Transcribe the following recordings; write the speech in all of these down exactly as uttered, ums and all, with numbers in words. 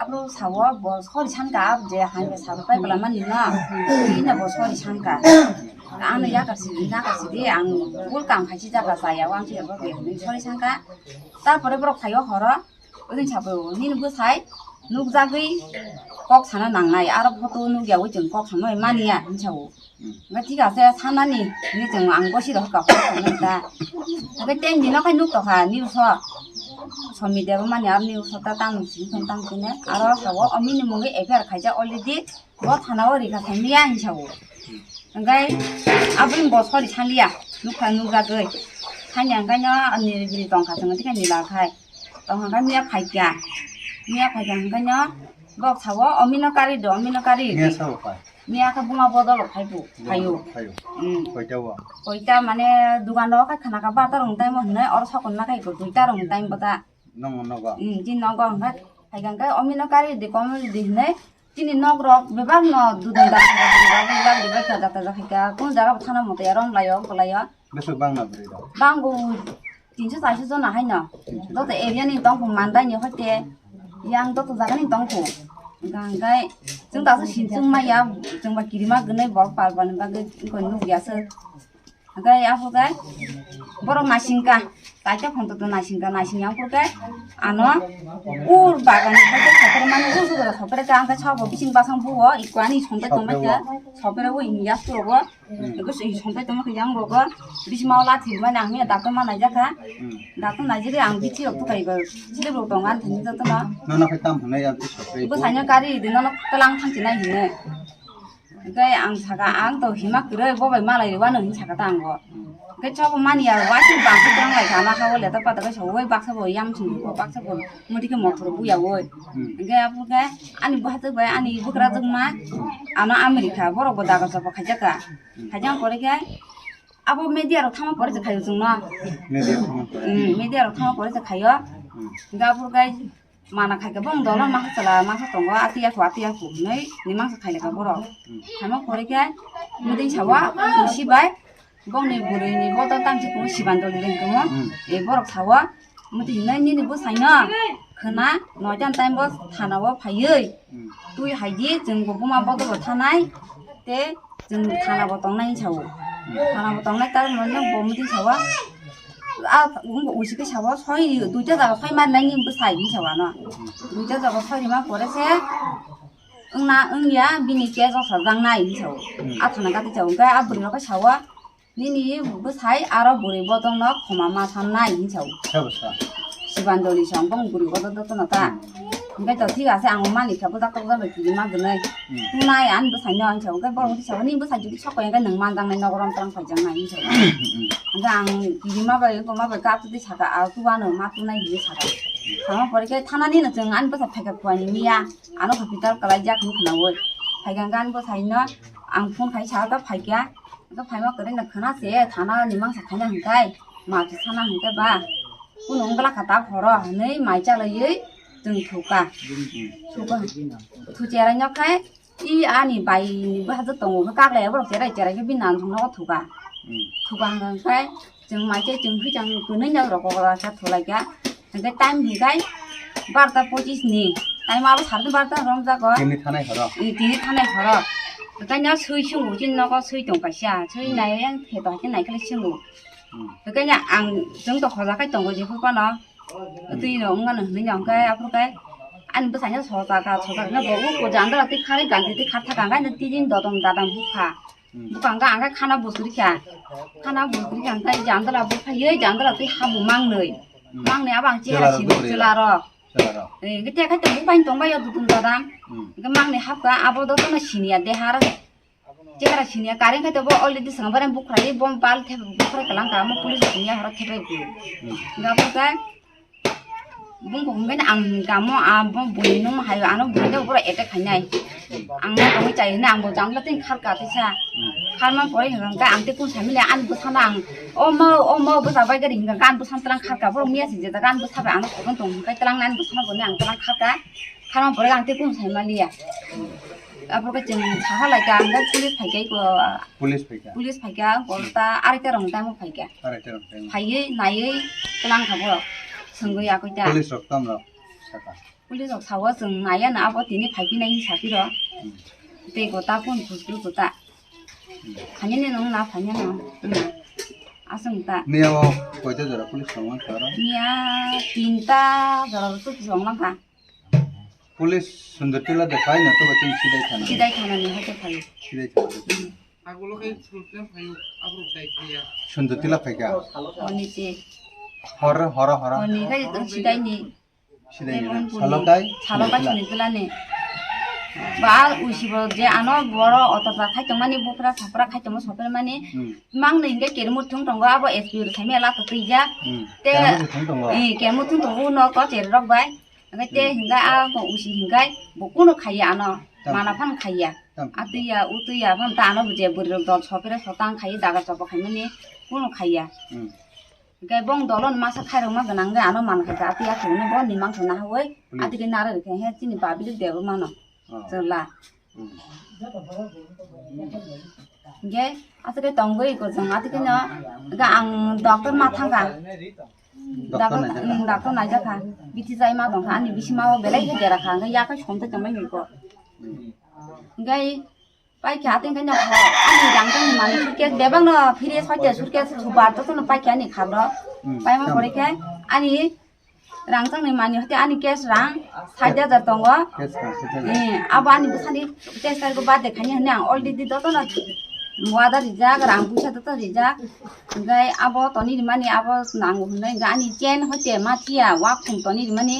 Abo sao bo sori sanka, abo je hai bo sabo pai bwla mani no, ina bo sori sanka. Ano yakar si, nakar si di, ang bul kam khai si jaga saya, wang si abo ke sori sanka. Tarpore borok phaio horo, odin sabo nini bwsai nukjagwi kok sana nangnai, aro photo nukya wi chwng kok sana mani ya, hin sao. Hwnkhe thik ase, sanani hinwi chwng ang bosi rw kha, hor tongnai ta. Hwnkhe ten dino khai nuk tokha, news o. Somi debo mani aro news o ta tamo sini thang tang sini. Aro sao omini mungwi F I R khaijak already, bo thana o rikha thangya hin sao. Hwnkhe aboni bo sori sanliya, nukha nukjagwi. Thangya hwnkhe no niri biri tongkha chwng thikhe nila khai. Tongkha hwnkhe miya phaikya. Miya phaikya hwnkhe no bok sao omino kari do, omino kari. Miya sao khai. Miya khe buma bodol rok phaibu, phaio. Phaio. Hmm. Koita o? Koita mane dugan rok khai khana kha barta rong time o hinwi oro sokon ma khai ko duita rong time bota. Nongo nogo? Hmm, jin nogo hwnkhe phaikha hwnkhe omino kari di komo di hinwi chini nok rok bebak no dudun da da da da da da da da da da da khaikha kun jaga bo thana moto ya rom laio, ong laio. Bwswk bangna bwrwi rok? Bango tinso charso jona haino. Tinso. Joto area ni tongkho mandai ni hoite yang joto jaga ni tongkho. Hwnkha hwnkhe chwng daso sinchung maya, chwng ba kirima gwnwi borok pal bani bagwi wngkha nukya se. Hwnkhe aphuru khe borok naisingkha, kaisa phone to naisingkha, naising yang phuru khe ano ur bagan ni hoite sopre mani ur sopre kha, hwnkhe sabo bising basang buo ikko ani songkhe tongma khe sopre o. Sopre o inya surogo. Hmm. Ego se songpai tongma khe yang rogo, bising ma o lathi mani ang ya doctor ma naijak kha. Hmm. Doctor naijak ang bithi rok tukai go, chili rok tong ani thani joto no. Nono khai tam hwnai ya, bithi sokri. Bo saino kari di nono kelang thang chinai hino. Hwnkhe ang saka ang to hima kwrwi bo bai malai rwano hin saka ta ang bo. Hwnkhe chobo mani ya wa si bangsa tong lai kha ma ha o le ta pata khe so wai baksa bo yang sung ko baksa bo muti khe mothor bu ya woi. Hmm. Hwnkhe aphuru khe ani bwsajwk bai ani bwkrajwk ma ano America borok bo dagar choba khaijak kha. Khaijak pore khe abo media rok thangma pore se khaio chwngno. Media thangma pore. Hmm, media rok thangma pore se khaio. Hmm. Hwnkhe aphuru khe mana khaikhe bong dolo mangsa chwla mangsa tongo atiya khu atiya khu hinwi ni mangsa khailekha borok. Hmm. Khaima pore khe muding sawa khusi bai bongni bwrwini bodol tamsi kumu sibandoli rengkumu. Hmm. E borok sawa muti hinwi nini bwsaino khwna noita time bo thana o phaiwi. Hmm. Twi haidi chwng bo buma bodol bo thanai tei chwng thana bo tongnai hinwi sao. Thana bo tongnai tar mane bo muti sao. A wngbo usi khe sao soi duita jaga soi mar nai hinwi bwsai hinwi sao ano. Duita jaga soi rima pore se wngna wngya bini case o sajaknai hinwi sao. Hmm. A thana gati sao hwnkhe a bwrwi rok khe sao. Nini bwsai aro bwrwi bodolno khoma ma sannai hinwi sao. Sabo sa. Sibandoli song bong bwrwi bodol jotono ta. Hmm. Hwnkhe to thik ase ang mani kha bwjak tok jalo kirima gwnwi. Hmm. Tunai ani bwsaino hinwi sao. Hwnkhe borok hinwi sao nini bwsai jodi sokoi hwnkhe nwng manjaknai nogorom twlang phaijaknai hinwi sao. Hmm. Hwnkhe ang kirima bai wngkoma bai kap twi saka a tuano ma tunai hinwi saka. Sama pore khe thanani no chwng ani bwsa phaikha khuani miya. Ano hospital kwlaijak hinwi khwnaui. Phaikha hwnkhe ani bwsaino ang phone khai saka phaikha. Hwnkhe phaima kwrwino khwna se thana ni mangsa khaina hwnkhe, ma se sana hwnkhe ba, kunu wngla kha ta horo hinwi mai chalaiwi chwng thuka. Thuka. Thu cherai nok khai, i ani bai ni bwsajwk tongo khe kaklai borok cherai cherai khe bini nan thong nogo thuka. Hmm. Thuka hwnkhe chwng mai chai chwng khe chwng kwnwi nok rok kokla khe thulai kha. Hwnkhe time hwnkhe barta pochis ni. Time abo sar barta romjago. Tini thanai horo. I tini thanai horo. Hwnkhe no sui sungo chini nogo sui tong kaisa. Sui nai yang khe to haikhe nai khe sungo. Hmm. Hwnkhe no ang chwng to khoja khai tongo jephru phano. Hmm. Twi no wngmano hwnwi no hwnkhe aphuru khe ani bwsaino soja kha, soja kha bo uko jandala twi kharwi gandhi twi khartha kha hwnkhe tijin dodong dadang bukha. Hmm. Bukha hwnkhe ang khe khana bwswrwi kha. Khana bwswrwi kha hwnkhe jandala bwphaiwi jandala twi habu mangnwi. Hmm. Mangnwi abo ang chehara sini chwla rok. Chwla rok. Eh, hwnkhe tekha tong buphang tongbaio dudum dadam. Hmm. Hwnkhe mangnwi hapkha abo dotono siniya dehar. Chehara siniya kareng khai tongbo already swngbo rang bukhrai bo bal thep bukhrai kalang kamo police siniya horo thepai bu. Hmm. Hwnkhe abo khe Bung kok hwnkhe ang kamo abo bui nung hai ano bui no borok attack khainai. Ang no tongwi chai hwnwi ang bo jang tei kharka teisa. Kharma pore hwnkhe ang tei kun saimili ani bwsano ang omo omo bwsa bai gari hwnkhe ani bwsano twlang kharka borok miya se jeta ani bwsa bai ano kokon tong hwnkhe twlang nani bwsano boni ang twlang kharka. Kharma pore ang tei kun saimaliya. Aphuru khe chwng saha lai kha, hwnkhe police phai kha iko. Police phai kha? Police phai kha, gorta araita rong time o phai kha. Araita rong time o. Phaiwi naiwi twlang kha borok, swngwi yakwi ta. Police rok tam rok saka? Police rok sao chwng naiya na abo tini phaiphinai hinwi saphi rw. Tei gota kun phuslu gota. Phainani nung na phainani nung. Aswng ta. Miya o koita jora police tong mankha oro? Miya tinta jora rw chuk tong mankha. Police Sundar Tila de phai na to bachung sidai thana. Sidai thana ni hote phai. Sidai thana. Agulo khe sultan phaio, abruk dai phiya. Sundar Tila phaikha. Oni te. Hor, hora, hora. Oni khe to sidai ni. Sidai ni. Salok dai. Salok dai Sundar Tila ni. Ba usibo je ano boro otosa khai tongmani bufra sapra khai tongma sopre mani. Hmm. Mang ni hingke kermut thung tongo abo S P rw saimya la to twijak. Hmm. Te. Kermut thung tongo. Eh, kermut thung tongo no ko cher rok bai. Hingke te hingke a ko usi hingke bo kuno khaiya ano. Tam. Mana phan khaiya. Tam. Atwiya, utwiya, phan ta ano je bwrwi rok dol sopre sotang khai, dagar chobo khai mani, kuno khaiya. Hmm. Hingke bong dolon masa khairok ma gwnang ge ano man khaika, atwiya khaiya bo ni mang khana hoi, hmm, atike nare rikhe he chini public de bo mano. Oh. Chwla. Hmm. Hingke atike tongwi ko jong atike no, ga ang doctor ma thangka. Doctor Doctor, naijak kha? Mm, doctor naijak kha. Bithi jai ma tong kha, ani bisima o belai khe dera kha, hingke yakhai somtoi tongmani ko. Hmm. Hingke Paikha, atwng khe no ho, ani rangchak ni manwi suitcase bebak no phiri soite suitcase subar joto no paikha ani khabro. Hmm. Paima pore khe ani rangchak ni manwi hoite ani cash rang sait hajar tongo. Cash rang sait hajar. Eh, abo ani bwsani test ko bade khani hwnwi ang already joto no wada rijak, rang puisa joto rijak. Hingke abo toni rimani abo nango hwnwi hingke ani chain hoite mathiya wakhum toni rimani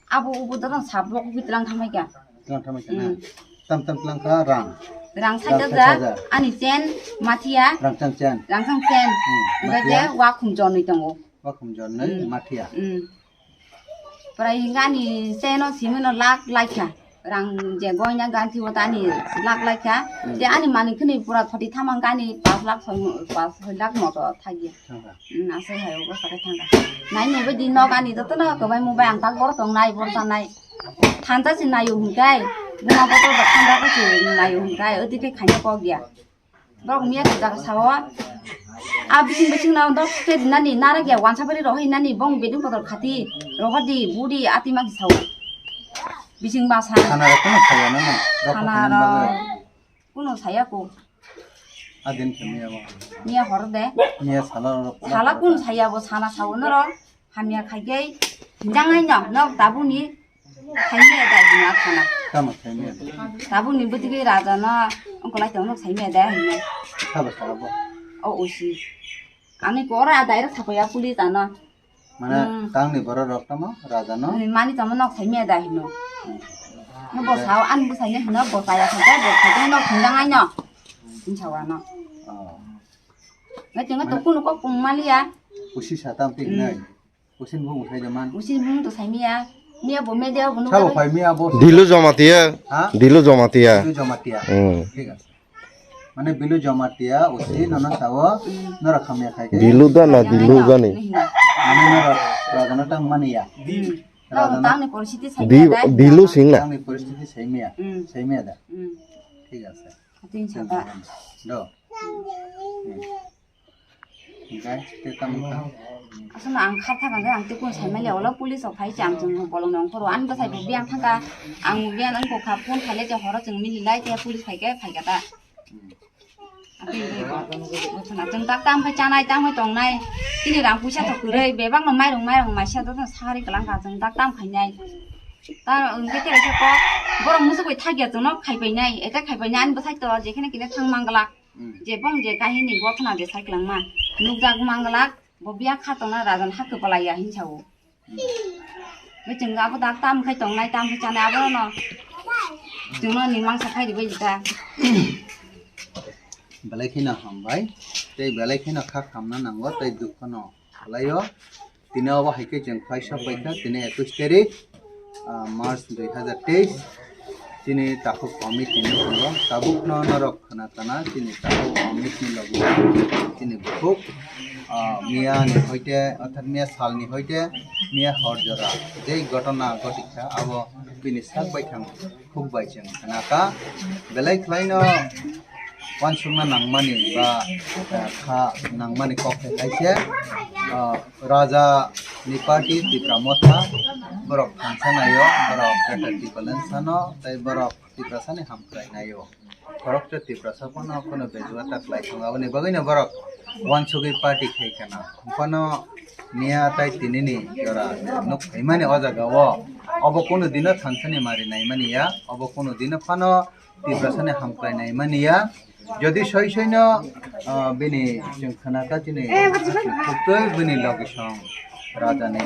abo ubo joto no sablok ugui tlang thamai kha. Tlang thamai kha na? Hmm. Tam tam tlang kha rang. Rang sait hajar, ani chain, mathiya. Rang chang chain. Rang chang chain. Hmm, hingke mathiya. Je wakhum jonwi tongo. Wakhum jonwi, hmm, mathiya. Hmm. Prai hingke ani chain o simi no lak lai kha. Rang je goina ganti o ta ani lak lai kha. Hmm. Je ani manwi khini pura thoti thamang ani pas lakh soi, pas soi lakh moto thagi. Thang kha. Hmm, asai hai obo sakai thang kha. Nai ni bedi nok ani joto no kwbai mubai ang tak bor tong nai bor sanai. Thansa se naio hwnkai, buma botor bo thansa se naio hwnkai, odi khe khaina kok ya. Borok miya khe jaga sao. A bising bising no dok khe dinani nara khe wansa bari rohoi nani bong bedung botor khati rohor di budi ati ma khe sao. Bising basa. Khana rok no saya na na. Khana rok. Kuno saya ko. Adin khe miya bo. Miya hor de. Miya sala rok. Sala kun saya bo sana sao no ro. Hamya khai khe hinjang ai no nok tabuni khai miya da hina khana. Tamo khai miya da. Tabuni bwtwi raja no ongkolai tong nok sai miya da hina. Sabo sala bo. O usi. Ani kora direct sakoya police ano. Mane, hmm, tangni borok rok tamo raja no? Hmm, mani tamo nok sai miya da hino. Hmm. No bo sao an bo sai hino bo saya kha bo kha nok hinjang ai no. Hin sao ano. Oh. Ngai tinga to kuno kok pung maliya. Usi sa tam ti, hmm, nai. Usin bung uthai jaman. Usin bung to sai miya. Miya bo media bo no. Sabo phai miya bo. Dilu Jamatia. Ha? Dilu Jamatia. Dilu Jamatia. Hmm. Thik ase. Mane Bilu Jamatia usi nono sao, hmm, norok hamya khai khe. Dilu da na dilu gani. Mane norok rajana tang mani ya. Hmm. Rajana. Tangni poristiti sai di-, miya da. Dilu sing na. Tangni poristiti sai miya. Hmm. Sai miya da. Hmm. Thik ase. Atin sata. Do. Hmm. Hingkai, tei tamo kha? Aswkno ang kha thangkha khe ang tei kunu saimaliya, ulo police rok phai se ang chwng bolong nong phoro. Ani bwsai bo biyang thangkha, ang biyang wngkha phone khailai tei horo chwng mililai tei police phaikhe phaikha ta. Hmm. Atwi wngwi bo. Chwng tak tam khai chanai, tam khai tongnai. Chini rang puisa to kwrwi, bebak no mairung, mairung maisa joto sakari kwlangkha, chwng tak tam khainai. Ta wngkhe tei khe kok, borok muchuk bai thakya chwngno khaipainai, attack khaipainai, ani bwsai to jekhene kene thang manglak. Hmm. Je bong je kahini gothana je sai kwlangma nukjak manglak, bo biya kha tongna rajan ha kwpalai ya hin sao. Hmm. Bo chwng abo dak tam khai tongnai, tam khai chanai abono chwngno ni mangsa khai ribai ta. Belai kheno hambai, tei belai kheno kha khamna nango, tei dukhono. Khlaio. Tini obo hai khe chwng phai sok bai kha, tini ekush tarik, ah, March dui hazar teis. Chini takhuk Amit ni nukhungo tabukno norok khna kana chini takhuk Amit ni logi chini bukhuk, ah, miya ni hoite, orthat miya sal ni hoite miya hor jora jei ghotona ghotik kha, abo bini sak bai thang khuk bai chwng khna kha. Belai khlaino uansukna nangmani ba, eh, kha nangmani kok khe kaisa, ah, raja ni party Tipra Motha, borok thansa naio, borok Greater Tipraland sano, tei borok Tiprasani hamkrai naio. Khoroksa Tiprasa phano, phano bejua ta klai thang, aboni bagwino borok uansugwi party khai kana. Phano miya tai tinini jora nuk phaimani o jaga o. Obo kunu dino thansani mari naimani ya, obo kunu dino phano Tiprasani hamkrai naimani ya. Jodi soi soino, ah, bini chwng khna ka chini, tei bini logisong raja ni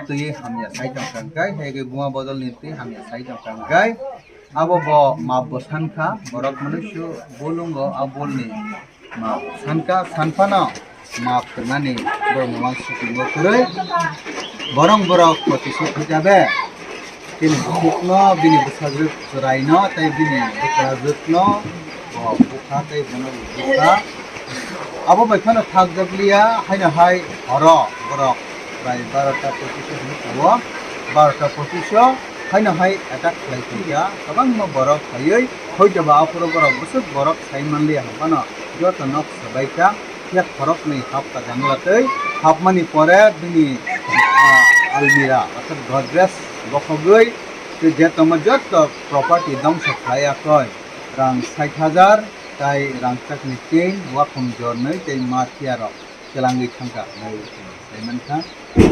twi hamya sai tong kha kai, hai ke buma bodol ni twi hamya sai tong kha kai. Abo bo map bo sankha, borok mwnwi su bulungo a bulni map sankha, sanphano map kwmani borok mwnwi sukingo kwrwi. Borok borok koti su khujabe. Bini bukhukno, bini bwsajwk chwraino, tei bini bwsajwkno, bo bukha tei bono bo bukha. Abo bai phano thakjakliya, haino hai horo borok prai barota pochiso hinwi tongo. Barota pochiso haino hai attack khlai phaikha, kwbangma borok phaiwi, hoitoba aphuru borok bwswk borok sai manliya hwnphano joto nok swbaikha. Phiya khoroknwi hapkha jangla tei hapmani pore bini, ah, almirah, orthat Godrej bokhogwi tei je tongma joto property dongso khlai yakoi. Rang sait hajar tai rangchakni chain, wakhum jornwi tei ma thiyarok twlangwi thangkha hwnwi sai mankha.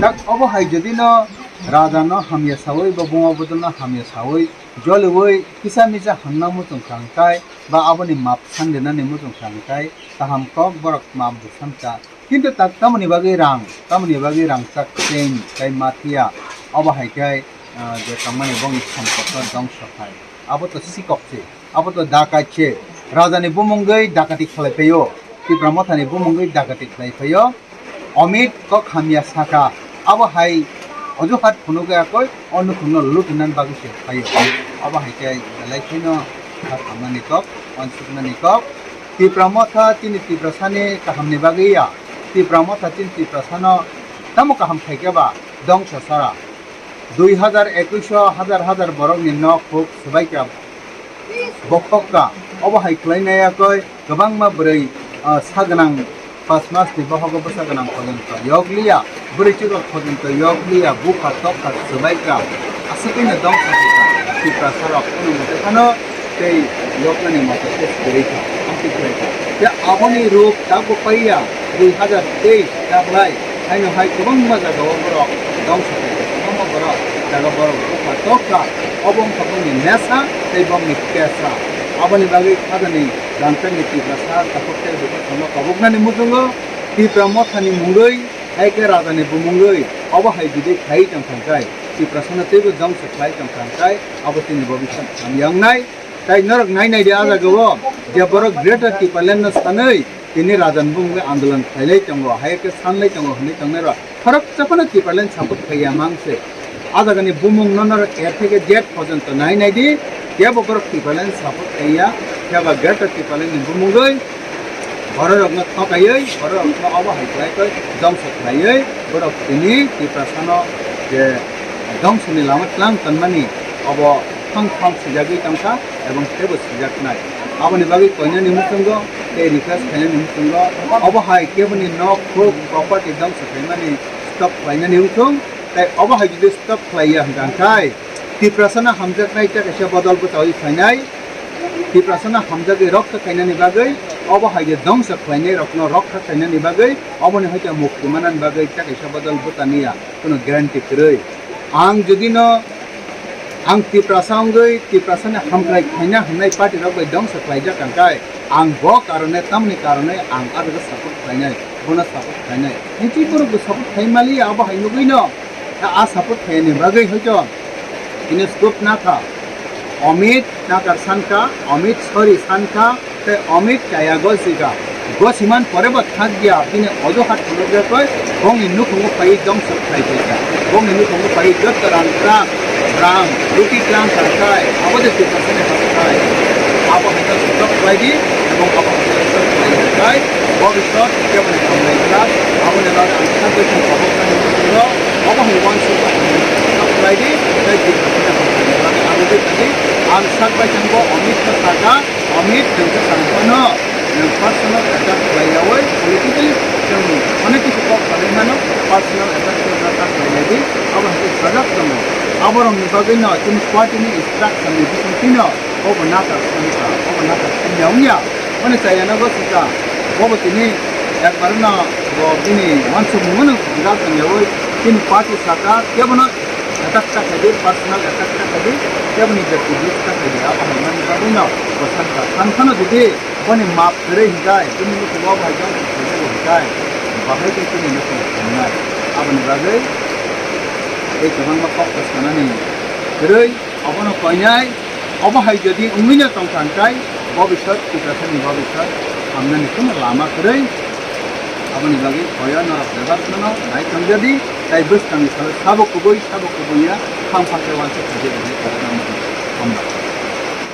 Tak obo hai jodi no raja no hamya sawi ba buma bodol no hamya sawi joliwi kisa misa hangna muchung kha hwnkhe ba aboni map sandenani muchung kha hwnkhe kaham kok borok map bo sankha. Kintu tak tamoni bagwi rang, tamoni bagwi rangchak chain tei ma thiya, obo hai khe, ah, je tongmani bongni sompotno dongso khai. Abo to sikok se, abo to dakat se. Rajani bumungwi dakati khlai phaio, Tipra Mothani bumungwi dakati khlai phaio. Amit kok hamya saka, abo hai ojuhat phunukya koi, o nukhungno lutunani bagwi se phaio. Abo hai khe belai kheno kha khamnani kok, wansuknani kok. Tipra Motha chini Tiprasani kahamni bagwi ya. Tipra Motha chini Tiprasano tamo kaham khaikhe ba dongso sara. Dui hazar ekwis o hazar hazar borokni nok huk swbaikha, bokhokka. Obo hai khlai naiya koi kwbangma bwrwi, ah, sagwnang pas masni bohogo bwsa gwnang pojonto yokliya, bwrwi chukla pojonto yokliya, bupha tokha swbaikha. Aswkino dongsa kha Tiprasarok, kono mote phano tei yoknani mote tei kwrwi kha, amtwi kwrwi kha. Tei aboni ruk tabuk paiya dui hazar teis taklai, haino hai kwbangma jagao borok dongsa kha, kwbangma borok jaga borok bupha tokha, obo wngkha bongni nesa tei bongni kesa. Aboni bagwi khajani rangchakni Tiprasa takhuk tei bukhuk thangma koboknani muchungo Tipra Mothani mungwi, hai khe rajani bumungwi, obo hai bidai khai tong kha khe, Tiprasano teibo dongso khlai tong kha khe, abo chini bobiswt hamya wngnai. Tai norok nai nai di, a jagao je borok Greater Tipraland no sanwi tini rajani bumungwi andolon khlailai tongo, hai khe sanlai tongo hwnwi tongnai rok. Khoroksa phano Tipraland support khaiya mang se. A jagani bumung no norok A theke Z porjonto nai nai di, kebo borok Tipraland support khaiya, kebo Greater Tipraland ni bumungwi bororokno thokaiwi, bororokno obo hai khlai khe dongso khlaiwi, borok tini Tiprasano je dongsoni lama tlang tonmani obo thang thang swijagwi tongkha ebong teibo swijaknai. Aboni bagwi koinani muchungo tei request khainani muchungo obo hai keboni nok huk property dongso khaimani stop khlainani wngthung, tei obo hai jodi stop khlaiya hwnkha khe Tiprasano hamjaknai tei kaisa bodol bwchaui phainai, Tiprasano hamjagwi rokha khainani bagwi, obo hai je dongso khlainai rokno rokha khainani bagwi, oboni hai khe mukti manani bagwi tei kaisa bodol bwchaniya, kono guarantee kwrwi. Ang jodi no Ang Tiprasa wngwi Tiprasani hamkrai khaina hwnwi party rok bai dongsa khlaijak ang khe, ang bo karone, tamni karone ang a jaga support khlainai, bono support khlainai. Nitwi borok bo support khlai maliya, abo hai nugwi no a support khlaini bagwi hoito tini scope na kha. Amit nakar sankha, Amit sorry sankha, tei Amit chaya gosika. Gosiman pore bo thak ya, bini ojo hat phunukjakoi, bongni nukhungo phaiwi dongso khlai phaikha. Bongni nukhungo phaiwi jotto rang tram, ram, ruti tram tangkhai, abo de Tiprasani hamkrai. Abo hai khe stop khlai di, ebong abo hai khe stop khlai di khai, bobiswt keboni hamlai kha, aboni bagwi ang sakbai thang abo khlai di, abo hai uansuk khlai di, tei Tiprasani hamkrai. Ang sak bai thangbo Amit no sakha, Ni tongsa tangphano nwng personal attack khlaiyawi politically chwng onek kisu kok sanai mano, personal attack khlaiya ta khlailai di, abo hai khe sajak tongo. Aborokni bagwino chini party ni instruction ni bisingtwino obo nathar sanika, obo nathar sanya wngya, mane chayana go sika, obo tini ekbar no bo bini wansukmung no kwtal tongyawi chini party saka kebono attack ta khaidi, personal attack ta khaidi, keboni byaktigoto ta khaidi, abo hai mani bagwino bo sakha. Thanphano jodi boni map kwrwi hinkhe, bini nukhungo abo hai jang khaijak hinkhe, bahai khe chini nukhung thangnai. Aboni bagwi tei kwbangma kok ta sanani kwrwi, obono koinai, obo hai jodi wngwino tongkha hinkhe, bobiswt, Tiprasani bobiswt hamnani kheno lama kwrwi. Aboni bagwi koya norok bebak phano nai tongjadi, tai bwskangni salo sabo kubui, sabo kubui ya, phang phang khe uansuk khaijak hinwi kok nang mano. Hambai.